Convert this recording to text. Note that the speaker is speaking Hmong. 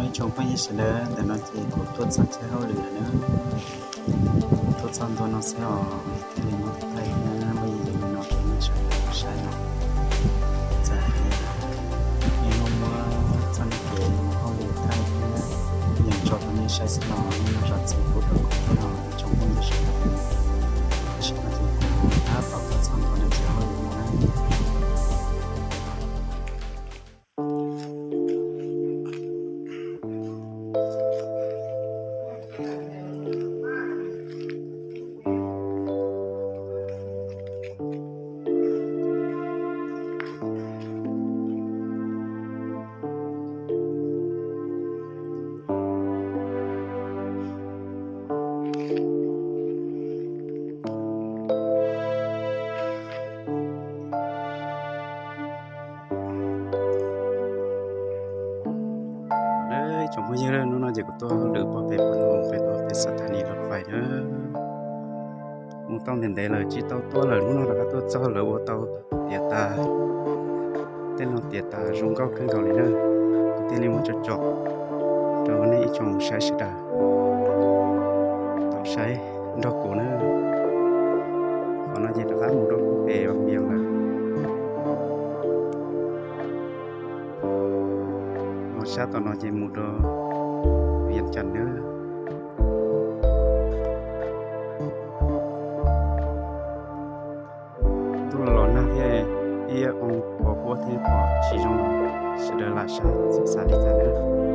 Ib tsoom phooj ywg sawv daws, ntawm no ces kuv tuaj txog chaw hauj lwm lawm na. Tuaj txog ntua no xwb os, thiaj li muab thaij thiab muab yees li no rau nej sawv daws saib no. Txawm hais tias nej muab muab txoj kev mus hauj lwm thaij thiab yees tso rau nej saib xwb los nej zam txim pub rau kuv thiab os ib tsoom phooj ywg sawv daws. Tam sim no ces kuv tab tom tuaj txog ntua ntawm chaw hauj lwm no na. Ib tsoom phooj ywg, hnub no ces kuv tuaj lwm puag pem pem no pem no pem xa thas nis los fais na. Mus tau ntev ntev lawm tsis tau tuaj lawm, hnub no rov qab tuaj txog lawv ua tau tiav tas. Tej no tiav tas zoo nkauj kawg nkaus li na. Kuv thiaj li muab tso tso rau nej ib tsoom saib sawv daws tau saib nrog kuv na. Qhov no ces rov qab mus rau pem Vaj Vias lawm. Ho sab tom no ces mus rau Vias Cas na. Ntuj los los nag thiab, ib oo pos huab thiab pom tsis zoo, sawv daws lam saib xav li cas na.